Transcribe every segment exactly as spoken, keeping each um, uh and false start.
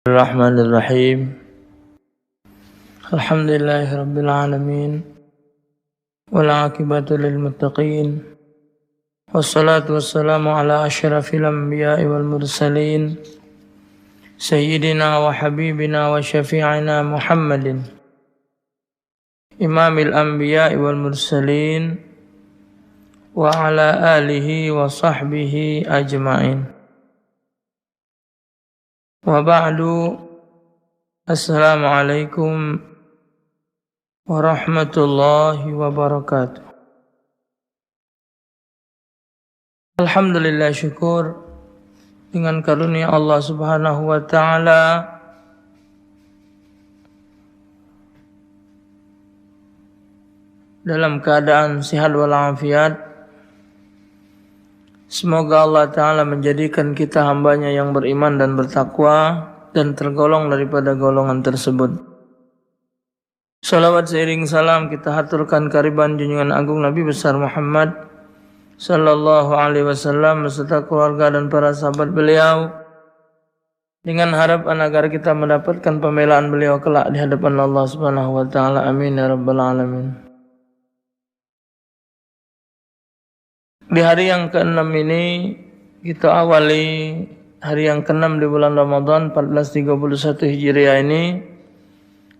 Bismillahirrahmanirrahim. Alhamdulillahirabbil alamin. Wal aqibatu lil muttaqin. Wassalatu wassalamu ala asyrafil anbiya'i wal mursalin. Sayyidina wa habibina wa syafi'ina Muhammadin. Imamil anbiya'i wal mursalin. Wa ala alihi wa sahbihi ajma'in. Wa ba'du. Assalamualaikum warahmatullahi wabarakatuh. Alhamdulillah, syukur dengan karunia Allah Subhanahu wa taala, dalam keadaan sehat walafiat. Semoga Allah Ta'ala menjadikan kita hambanya yang beriman dan bertakwa dan tergolong daripada golongan tersebut. Salawat seiring salam kita haturkan kariban junjungan agung Nabi besar Muhammad sallallahu alaihi wasallam beserta keluarga dan para sahabat beliau, dengan harapan agar kita mendapatkan pembelaan beliau kelak di hadapan Allah Subhanahu wa taala. Amin ya rabbal alamin. Di hari yang keenam ini, kita awali hari yang keenam di bulan Ramadan empat belas tiga puluh satu Hijriah ini,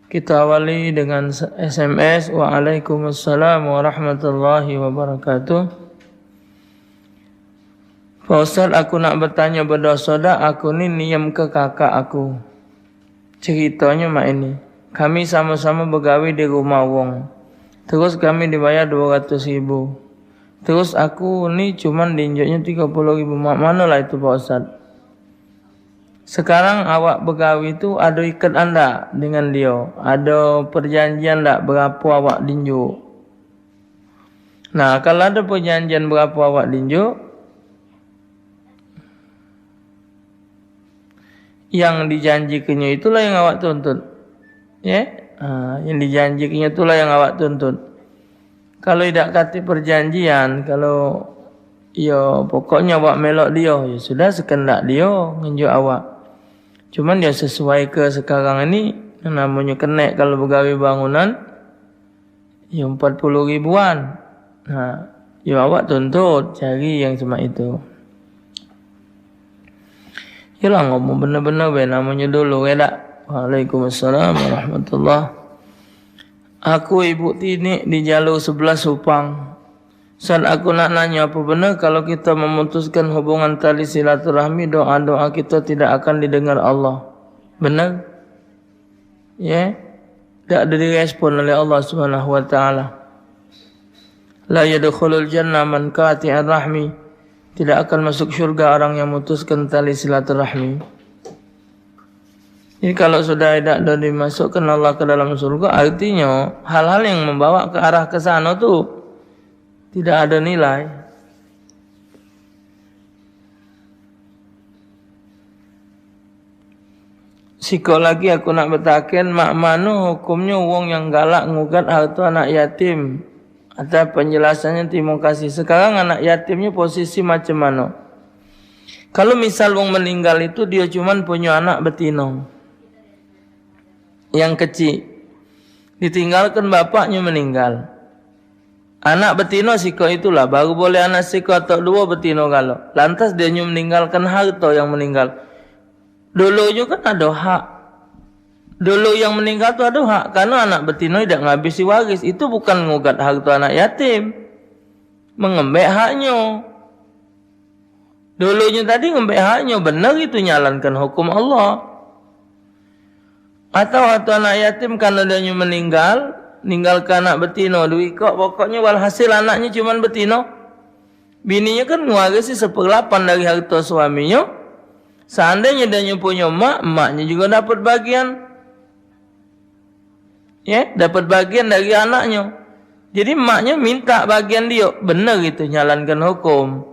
kita awali dengan S M S, "Waalaikumsalam warahmatullahi wabarakatuh. Pak Ustaz, aku nak betanyo, bedoso dak aku ni niem ke kakak aku?" Ceritonyo mak ini, kami samo-samo begawe di rumah wong. Terus kami dibayar dua ratus ribu. Terus aku ni cuman diinjuknyo tiga puluh ribu. Mak mano lah itu, Pak Ustaz? Sekarang awak begawe tu ado iket dak dengan dio? Ado perjanjian dak berapo awak diinjuk? Nah, kalau ado perjanjian berapo awak diinjuk, yang dijanjikannyo itulah yang awak tuntut. Ye? Ha, yang dijanjikannyo itulah yang awak tuntut. Kalau idak katik perjanjian, kalau, yo, pokoknyo awak melok dio, yo sudah, sekendak dio ngenjuk awak. Cuman yo sesuai ke sekarang ini, namonyo kenek kalau begawe bangunan, yo empat puluh ribuan. Nah, yo awak tuntut cari yang semak itu. Yolah, ngomong bener-bener be namonyo dulu, ye dak? Waalaikumsalam warahmatullah. Aku Ibu Tinik di Jalur sebelas Supang. Ustaz, aku nak nanyo, apo bener kalau kito memutuskan hubungan tali silaturahmi, doa-doa kito tidak akan didengar Allah? Bener? Ye, dak direspon oleh Allah Subhanahu wa taala. "La yadkhulul jannah man qati'ar rahmi." Tidak akan masuk surga orang yang mutuskan tali silaturahmi. Jadi, kalau sudah dak do dimasukkan Allah ke dalam surga, artinyo hal-hal yang membawa ke arah ke sano tu tidak ado nilai. Sikok lagi aku nak betaken, mak mano hukumnyo wong yang galak ngugat harto anak yatim? Atas penjelasannyo, terimo kasih. Sekarang anak yatimnyo posisi macam mano? Kalau misal wong meninggal itu dio cuman punyo anak betino yang kecik, ditinggalkan bapaknyo meninggal. Anak betino sikok itulah, baru boleh anak sikok atau duo betino galo. Lantas dio nyo meninggalkan harto yang meninggal. Dulunyo kan ado hak. Dulu yang meninggal tu ado hak, karena anak betino idak ngabisi waris. Itu bukan ngugat harto anak yatim. Mengembek haknyo. Dulunyo tadi ngembek haknyo, bener itu nyalankan hukum Allah. Atau, atau anak yatim karena dio nyo meninggal, ninggalkan anak betino duo ikok, pokoknyo walhasil anaknyo cuman betino. Bininyo kan ngewarisi seperlapan dari harto suaminyo. Seandainyo dio nyo punyo mak, maknyo jugo dapat bagian. Ye, dapat bagian dari anaknyo. Jadi, maknyo minta bagian dio. Bener itu, nyalankan hukum.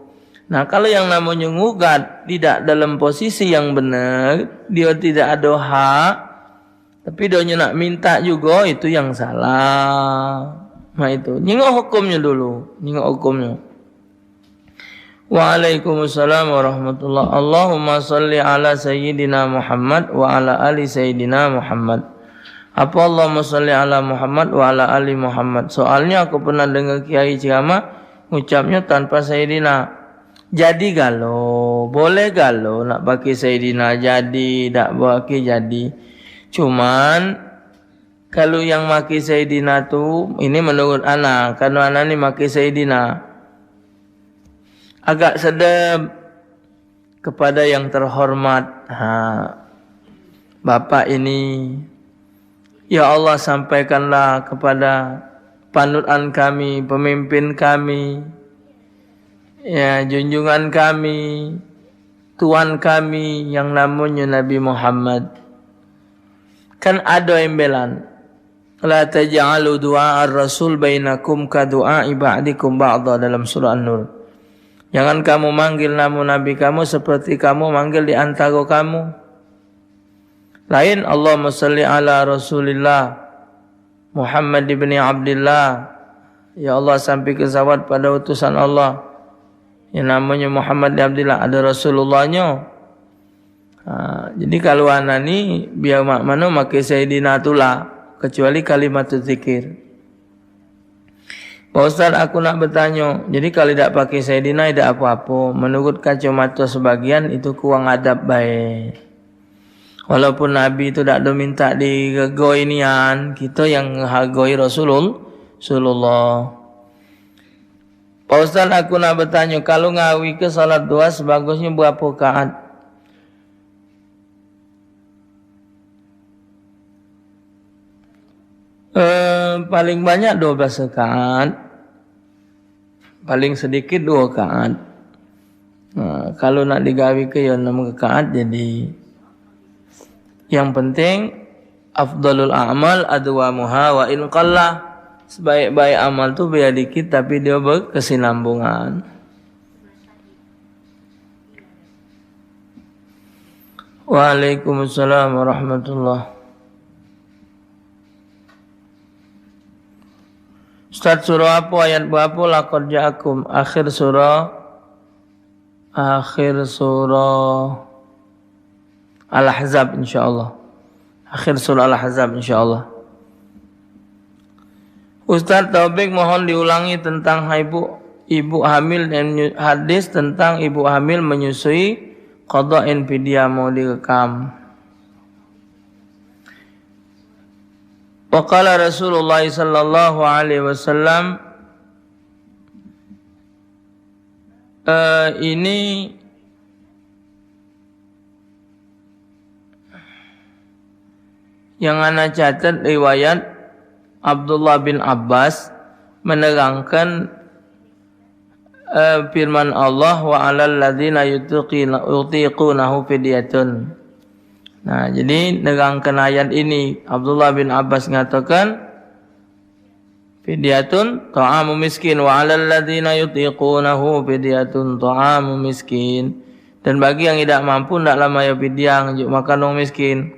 Nah, kalau yang namonyo ngugat tidak dalam posisi yang bener, dio tidak ado hak, tapi dio nyo nak minta jugo, itu yang salah. Nah, itu. Nyingok hukumnyo dulu. Nyingok hukumnyo. Waalaikumsalam warahmatullah. Allahumma salli ala sayyidina Muhammad wa ala ali sayyidina Muhammad. Apa Allahumma salli ala Muhammad wa ala ali Muhammad? Soalnyo aku pernah dengar kiai ceramah ngucapnyo tanpa sayyidina. Jadi galo, boleh galo nak pakai sayyidina, jadi dak pakai jadi. Cuman kalu yang make sayyidina tu, ini menurut ana, kalu ana ni make sayyidina, agak sedep kepada yang terhormat. Ha, bapak ini, ya Allah, sampaikanlah kepada panutan kami, pemimpin kami, ya, junjungan kami, tuan kami yang namonyo Nabi Muhammad. Kan ado embelan, "La taj'alu du'a ar-rasul bainakum ka du'a ba'dikum ba'da," dalam surah An-Nur. Jangan kamu manggil namo Nabi kamu seperti kamu manggil di antaro kamu. Lain, "Allahumma salli ala Rasulillah Muhammad ibni Abdillah." Ya Allah, sampaikan salawat pada utusan Allah yang namonyo Muhammad bin Abdillah, ado Rasulullahnyo. Ha, jadi kalu ana ni biar mak mano make Sayyidina tu la, kecuali kalimat zikir. Pak Ustaz, aku nak betanyo, jadi kalu dak pake Sayyidina, dak apo-apo. Menurut kacomato sebagian, itu kurang adab bae. Walaupun Nabi tu dak do minta diregoi nian, kito yang ngehargoi Rasulul-, Rasulullah. Pak Ustaz, aku nak betanyo, kalu ngawike salat duha sebagusnyo berapo rakaat? Eh, paling banyak dua belas rakaat. Paling sedikit dua rakaat. Nah, kalu nak digawike ya enam rakaat jadi. Yang penting, afdalul a'mal adwamuha wa in qalla. Sebaik-baik amal tu biar dikit tapi dia berkesinambungan. Waalaikumsalam warahmatullah. Ustaz, surah apo, ayat berapo, laqad ja'akum? Akhir surah, akhir surah Al-Ahzab, insyaallah. Akhir surah Al-Ahzab, insyaallah. Ustaz Taufik, mohon diulangi tentang ibu, ibu hamil dan menyu-, hadis tentang ibu hamil menyusui, qada'in fidyah mau direkam. Wa qala Rasulullah sallallahu alaihi wasallam, eh, ini yang ana catat riwayat Abdullah bin Abbas menerangkan, eh, firman Allah, "Wa 'alal ladzina yutiqina-, yutiqunahu fidyatun." Nah, jadi nerangkan ayat ini, Abdullah bin Abbas ngatakan, "Fidyatun ta'amu miskin, wa 'alal ladzina yutiqunahu fidyatun ta'amu miskin." Dan bagi yang idak mampu, ndaklah mayar fidyah ngenjuk makan wong miskin.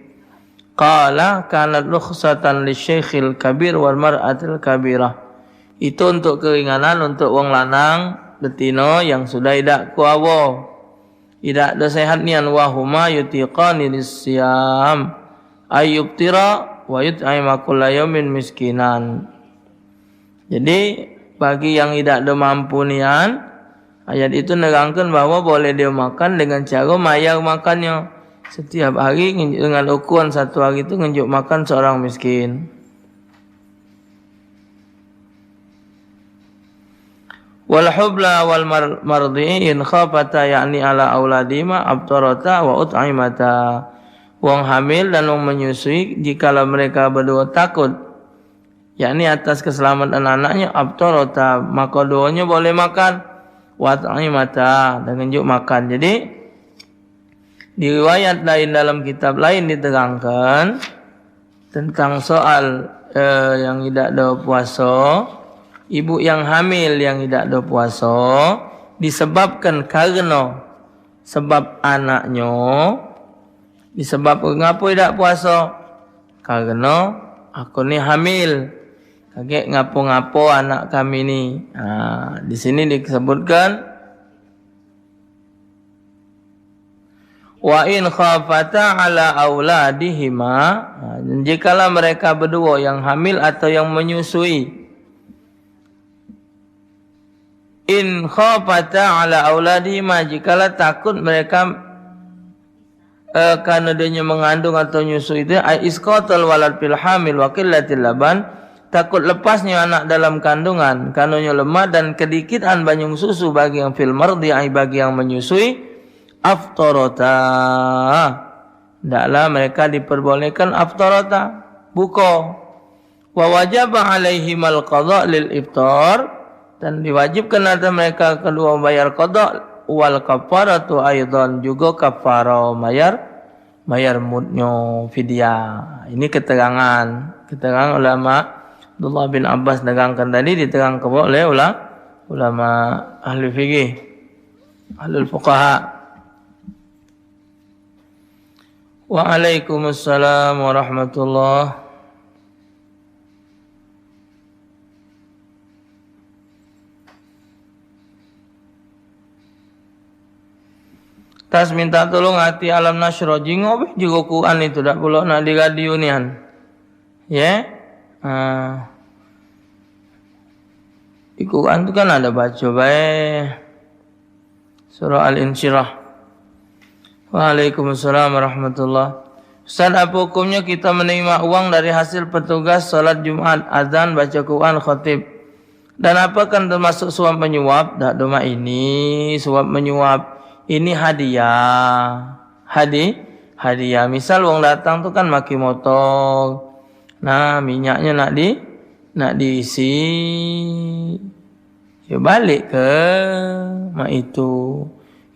Qala kanat rukhsatan lisyaikhil kabir wal mar'atil kabirah. Itu untuk keringanan untuk wong lanang betino yang sudah idak kuawo. Idak do sehat nian, wa huma yutiqani lisyam. Ay yubtira wa yut'ima kulla yaumin miskinan. Jadi, bagi yang idak do mampu nian, ayat itu nerangkan bahwa boleh dia makan dengan cara mayar makannyo. Setiap hari nge-, dengan ukuran satu hari tu ngenjuk makan seorang miskin. Wal hubla wal mar-, mardi'i in khafata, yakni ala auladima, abtarata wa ut'imata. Wong hamil dan wong menyusui, jikalau mereka berdua takut, yakni atas keselamatan anaknya, abtarata, maka duonyo boleh makan, wa at'imata, dan ngenjuk makan. Jadi, di riwayat lain dalam kitab lain diterangkan tentang soal, eh, yang idak do puaso, ibu yang hamil yang idak do puaso, disebabkan kareno sebab anaknyo, disebab ngapo idak puaso? Kareno aku ni hamil. Kagek ngapo-ngapo anak kami ni. Ha, di sini disebutkan Wa in khafata ala auladihima, ha, jikalau mereka beduo yang hamil atau yang menyusui. In khafata ala auladihima, jikalau takut mereka, eh, karena dianya mengandung atau nyusui itu, ai isqatal walad fil hamil wa qillatil laban, takut lepasnya anak dalam kandungan, karenanya lemah dan kedikitan banyu susu bagi yang fil mardi'ah, bagi yang menyusui, aftarata. Hendaklah mereka diperbolehkan aftarata, buka. Wa wajaba alaihimal qada lil iftar, dan diwajibkan atas mereka kedua membayar qada, wal kafaratu aidan, juga kafarah, mayar, mayar mudnyo, fidyah. Ini keterangan, keterangan ulama. Abdullah bin Abbas nerangkan tadi, diterangkan oleh ula-, ulama ahli fikih, ahlul fuqaha. Waalaikumsalam warahmatullah. Tas minta tolong ati Alam Nasro, jingok be jugo Quran itu, dak pulo nak di radio nian. Ye? Ah. Di Quran tu kan ada baco bae. Surah Al-Insyirah. Waalaikumsalam warahmatullah. Ustaz, apa hukumnya kita menerima uang dari hasil petugas salat Jumat, azan, baca Quran, khatib? Dan apakah termasuk suap menyuap? Dak, dak mak ini suap menyuap. Ini hadiah. Hadi-, hadiah. Misal wong datang tu kan maki motor. Nah, minyaknyo nak di, nak diisi. Yo balek ke mak itu.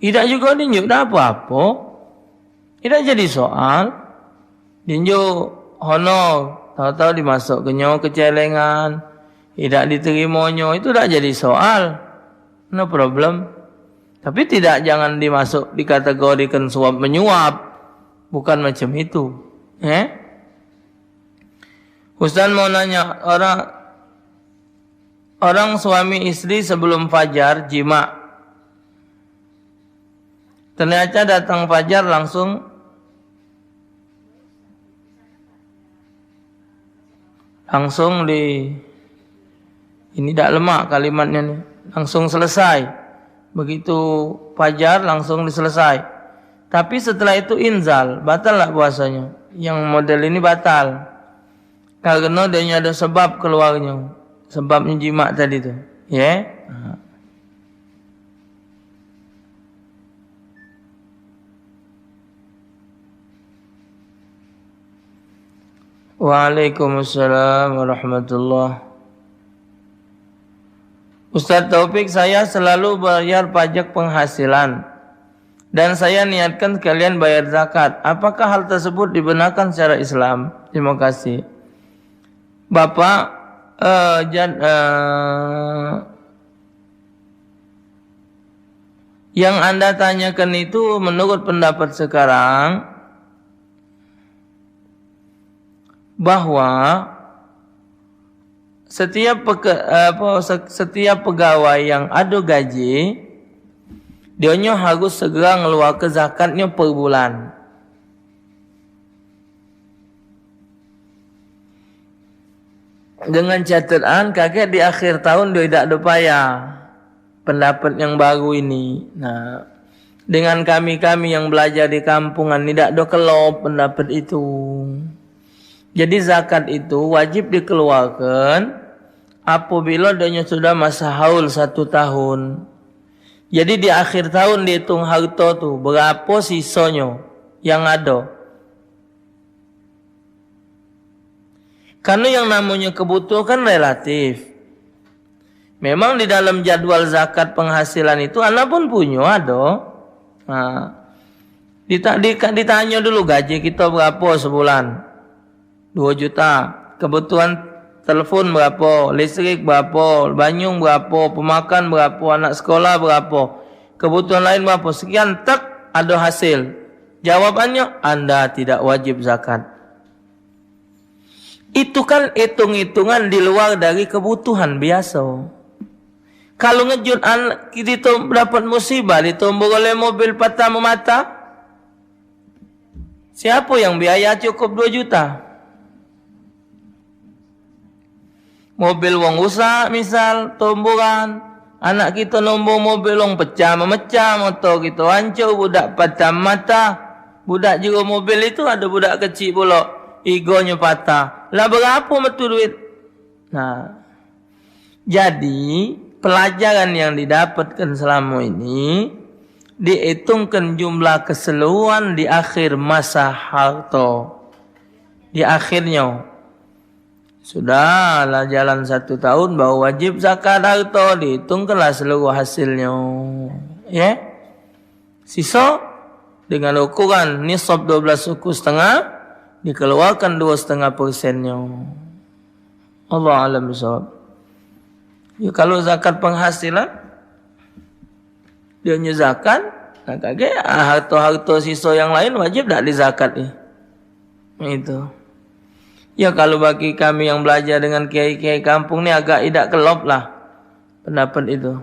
Idak jugo dinjuk dak apo-apo. Idak jadi soal. Dinjuk honor, tau-tau dimasukkenyo ke celengan. Idak diterimonyo, itu dak jadi soal. No problem. Tapi tidak, jangan dimasuk, dikategorikan suap menyuap. Bukan macam itu. Eh? Ustaz mau nanya, orang, orang suami istri sebelum fajar jima. Ternyata datang fajar langsung, langsung di, ini dak lemak kalimatnya ni, langsung selesai. Begitu fajar langsung diselesai. Tapi setelah itu inzal, batal tak puasanya? Yang model ini batal. Karena dia ada sebab keluarnya. Sebabnya jimat tadi tu. Ya? Ha. Waalaikumsalam warahmatullah. Ustaz Taufik, saya selalu bayar pajak penghasilan dan saya niatkan sekalian bayar zakat. Apakah hal tersebut dibenarkan secara Islam? Terima kasih. Bapak, eh, jad-, eh, yang Anda tanyakan itu, menurut pendapat sekarang, bahwa setiap peke-, apa, se-, setiap pegawai yang ada gaji, dionyo harus segera ngeluarke zakatnyo per bulan. Dengan catatan, kagek di akhir tahun dio idak ado payah. Pendapat yang baru ini. Nah, dengan kami-kami yang belajar di kampungan ni dak do kelop pendapat itu. Jadi zakat itu wajib dikeluarkan apabila dionyo sudah masa haul satu tahun. Jadi di akhir tahun dihitung harto tu, berapo sisonyo yang ado. Karena yang namanya kebutuhan kan relatif. Memang di dalam jadwal zakat penghasilan itu, ana pun punyo ado. Nah, dita-, di-, ditanyo dulu gaji kita berapo sebulan. Dua juta. Kebutuhan telepon berapo, listrik berapo, banyung berapo, pemakan berapo, anak sekolah berapo, kebutuhan lain berapo. Sekian, tek, ado hasil. Jawabannya, anda tidak wajib zakat. Itu kan hitung-hitungan di luar dari kebutuhan biasa. Kalu ngejut an-, kito dapat musibah, ditombok oleh mobil patah memata, Siapo yang biaya cukup duo juta? Mobil wong rusak, misal, tomboran. Anak kito nombor mobil wong pecah memecah, motor kito hancur, budak patah mata. Budak jero mobil itu ado budak kecik pulo, igonyo patah. Lah berapo metu duit? Nah, jadi pelajaran yang didapatkan selama ini diitungkan jumlah keseluruhan di akhir masa harto. Di akhirnyo. Sudahlah jalan satu tahun, baru wajib zakat harto, diitungkanlah seluruh hasilnyo. Ya. Siso dengan ukuran nisab dua belas uku setengah, dikeluarkan dua setengah persennyo. Allah alam bisawab. Ya, kalau zakat penghasilan, dia nyo zakat, nah, kage, ah, harto-harto siso yang lain wajib dak dizakat ni. Itu. Ya, kalau bagi kami yang belajar dengan kiai-kiai kampung ni agak idak kelop lah pendapat itu.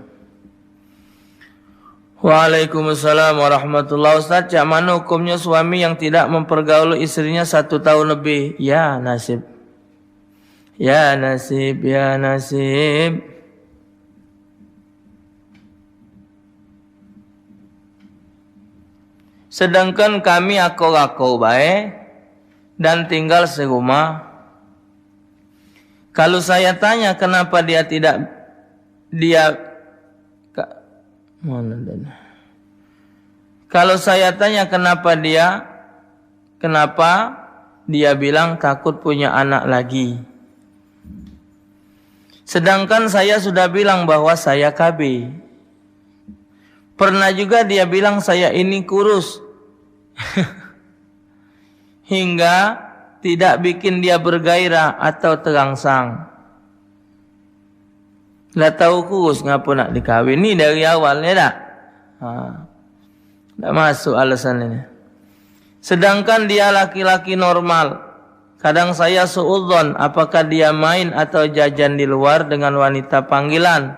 Waalaikumsalam warahmatullah. Ustaz, cak mano hukumnyo suami yang tidak mempergauli istrinya satu tahun lebih? Ya, nasib. Ya, nasib, ya, nasib. Sedangkan kami akur-akur bae dan tinggal serumah. Kalau saya tanya kenapa dia tidak, dia, ka-, mana dia? Kalau saya tanya kenapa dia, kenapa, dia bilang takut punya anak lagi. Sedangkan saya sudah bilang bahwa saya K B. Pernah juga dia bilang saya ini kurus. Hingga tidak bikin dia bergairah atau terangsang. Lah tau kurus, ngapo nak dikawin? Ni dari awal, ya dak? Ha. Dak masuk alasan ini. Sedangkan dia laki-laki normal. Kadang saya suudzon, apakah dia main atau jajan di luar dengan wanita panggilan.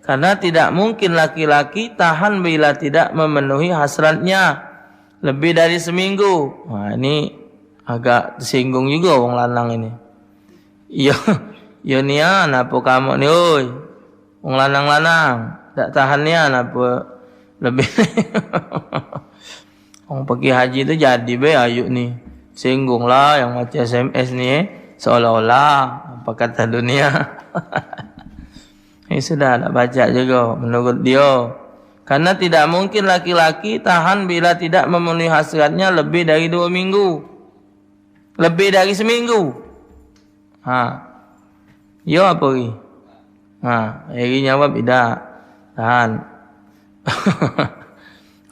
Karena tidak mungkin laki-laki tahan bila tidak memenuhi hasratnya lebih dari seminggu. Wah, ini agak tersinggung juga wong lanang ini. Iyo, iyo nian apo kamu ni, oi? Wong lanang-lanang, dak tahan nian apo lebih. Wong pergi haji tu jadi be ayuk ni. Singgung lah yang baca S M S ni, eh. Seolah-olah apa kata dunia. Ini sudah dak baca juga menurut dia. Karena tidak mungkin laki-laki tahan bila tidak memenuhi hasratnya lebih dari dua minggu. Lebih dari seminggu. Ha. Yo apo lagi? Ha, lagi nyawab idak. Tahan.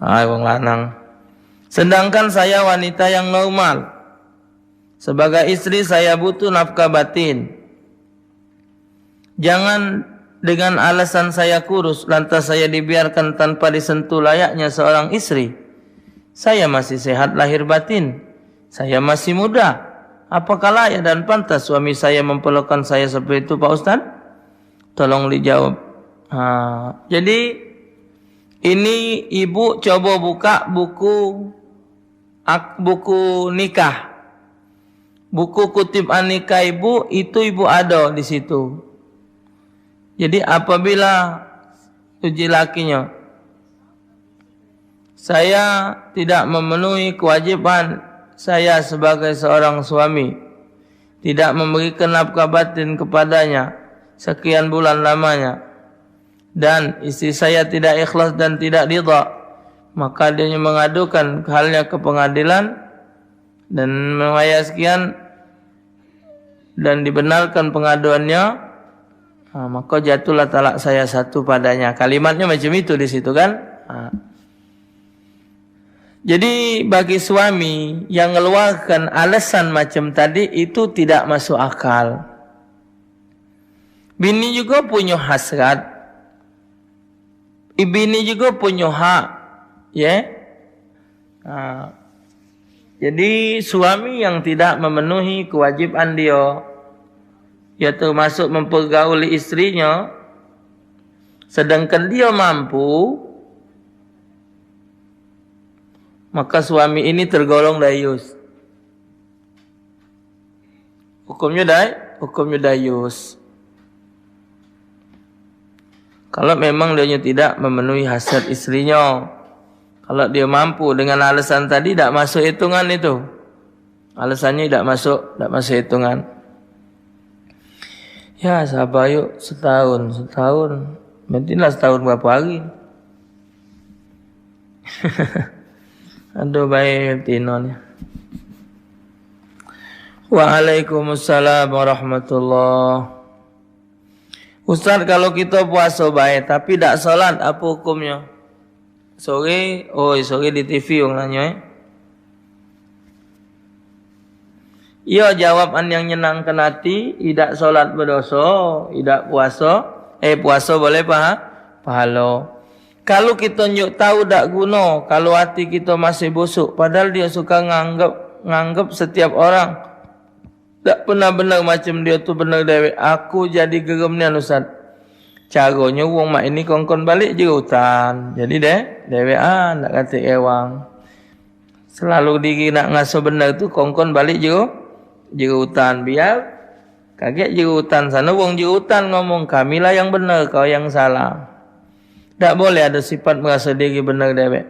Hai wong lanang. Sedangkan saya wanita yang normal. Sebagai istri saya butuh nafkah batin. Jangan dengan alasan saya kurus, lantas saya dibiarkan tanpa disentuh layaknya seorang istri. Saya masih sehat lahir batin. Saya masih muda. Apakah layak dan pantas suami saya memperlakukan saya seperti itu, Pak Ustaz? Tolong dijawab. Ha, jadi, ini ibu coba buka buku ak-, buku nikah. Buku kutip an nikah ibu, itu ibu ada di situ. Jadi, apabila uji lakinya, saya tidak memenuhi kewajiban saya sebagai seorang suami, tidak memberikan nafkah batin kepadanya sekian bulan lamanya, dan istri saya tidak ikhlas dan tidak ridha, maka dia mengadukan halnya ke pengadilan dan membayar sekian dan dibenarkan pengaduannya, ha, maka jatuhlah talak saya satu padanya. Kalimatnya macam itu di situ kan. Ha. Jadi bagi suami yang ngeluarkan alasan macam tadi itu tidak masuk akal. Bini juga punya hasrat. Bini juga punya hak, ya. Ha. Jadi suami yang tidak memenuhi kewajiban dia, ya termasuk mempergauli istrinya, sedangkan dia mampu, Maka suami ini tergolong dayus. Hukumnya day, hukumnya dayus. Kalau memang dia tidak memenuhi hasrat istrinya. Kalau dia mampu dengan alasan tadi, tidak masuk hitungan itu. Alasannya tidak masuk, tidak masuk hitungan. Ya, sabar yuk, setahun, setahun. Berarti lah setahun berapa hari? Aduh, baik, Tino ni. Waalaikumsalam warahmatullah. Ustaz, kalau kita puasa baik, tapi dak salat, apa hukumnya? Sore, oi, sore di T V wong nanyo, eh. Iyo, jawaban yang nyenangkan hati, idak solat bedoso, idak puaso, eh, puaso boleh paha, pahalo. Kalu kito njuk tau dak guno, kalu hati kito masih busuk, padahal dio suka nganggep, nganggep setiap orang dak pernah bener macem dio tu bener dewek. Aku jadi gerem nian, Ustaz. Caronyo wong mak ini kongkon balik jero utan. Jadi de-, dewekan dak katek ewang. Selalu diri nak ngaso bener tu kongkon balik jero, jero utan. Biar kagek jero utan sano, wong jero utan ngomong, "Kamilah yang bener, kau yang salah." Dak boleh ado sifat meraso diri bener dewek.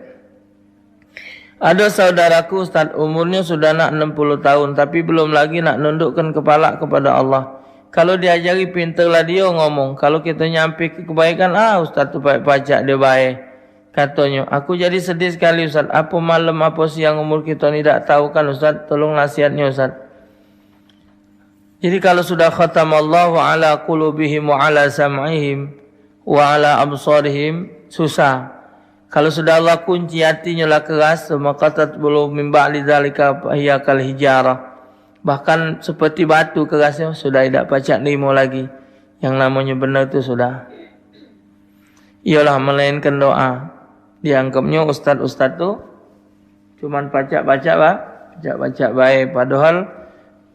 Ado saudaraku, Ustaz, umurnyo sudah nak enam puluh tahun, tapi belum lagi nak nundukkan kepala kepada Allah. Kalau diajari, pinterlah dio ngomong. Kalau kito nyampe ke kebaikan, "Ah, Ustaz tu pacak-pacak dio bae," katonyo. Aku jadi sedih sekali, Ustaz. Apo malam, apo siang umur kito ni dak tau kan, Ustaz? Tolong nasihatnyo, Ustaz. Jadi, kalau sudah khatamallahu ala qulubihim wa ala sam'ihim wa ala absarihim, susah. Kalau sudah Allah kunci hatinyo lah keras, maka tatbulu min ba'di dzalika hiya kal hijarah. Bahkan seperti batu kerasnyo, sudah idak pacak nimo lagi. Yang namonyo bener tu sudah. Iyolah, melainkan doa. Dianggapnyo ustaz-ustaz tu cuman pacak-pacak ba-, pacak-pacak bae. Padahal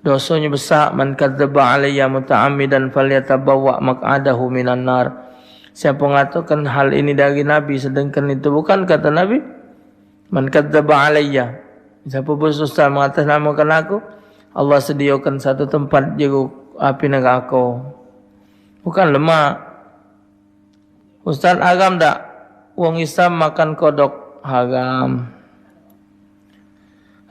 dosonyo besak. "Man kadzdzaba alayya muta'ammidan falyatabawwa maq'adahu minan nar." Siapa ngatakan hal ini dari Nabi, sedangkan itu bukan kata Nabi? "Man kadzdzaba alayya." Siapa berdusta mengatasnamakan aku, Allah sediakan satu tempat jero api neraka. Bukan lemak. Ustaz, haram dak wong Islam makan kodok? Haram.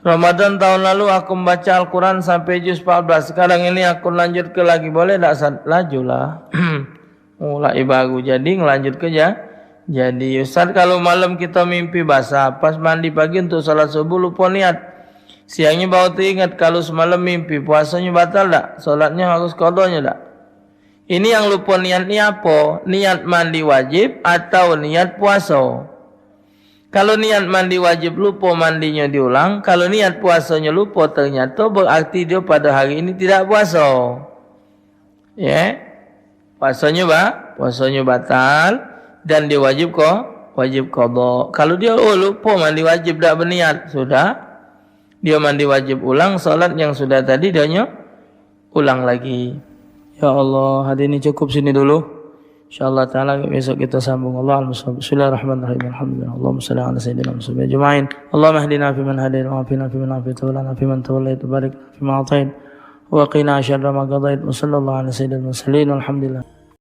Ramadan tahun lalu aku membaca Al-Quran sampai juz empat belas. Sekarang ini aku lanjut ke lagi. Boleh dak, Ustaz? Lajulah. Mulai baru jadi, ngelanjut ke ja-, jadi. Ustaz, kalau malam kita mimpi basah, pas mandi pagi untuk salat subuh lupa niat. Siangnya baru teringat kalau semalam mimpi, puasanya batal dak? Salatnya harus qadanya dak? Ini yang lupa niat ni apa? Niat mandi wajib atau niat puasa? Kalau niat mandi wajib lupa, mandinya diulang. Kalau niat puasanya lupa, ternyata berarti dia pada hari ini tidak puasa. Ya. Puasanya ba-, puasanya batal dan dia wajib ko-, wajib qada. Kalau dia, oh, lupa mandi wajib, dak berniat, sudah. Dia mandi wajib ulang, salat yang sudah tadi dia nyo ulang lagi. Ya Allah, hari ini cukup sini dulu. Insyaallah taala besok kita sambung. Allahumma shalli. Bismillahirrahmanirrahim. Alhamdulillah. Allahumma shalli ala sayyidina Muhammad ajma'in. Allahumma ihdina fi man hadait, wa afina fi man afait, wa lana fi man tawallait, wa barik lana fi ma atait, wa qina syarra ma qadait. Wa sallallahu ala sayyidil mursalin. Alhamdulillah.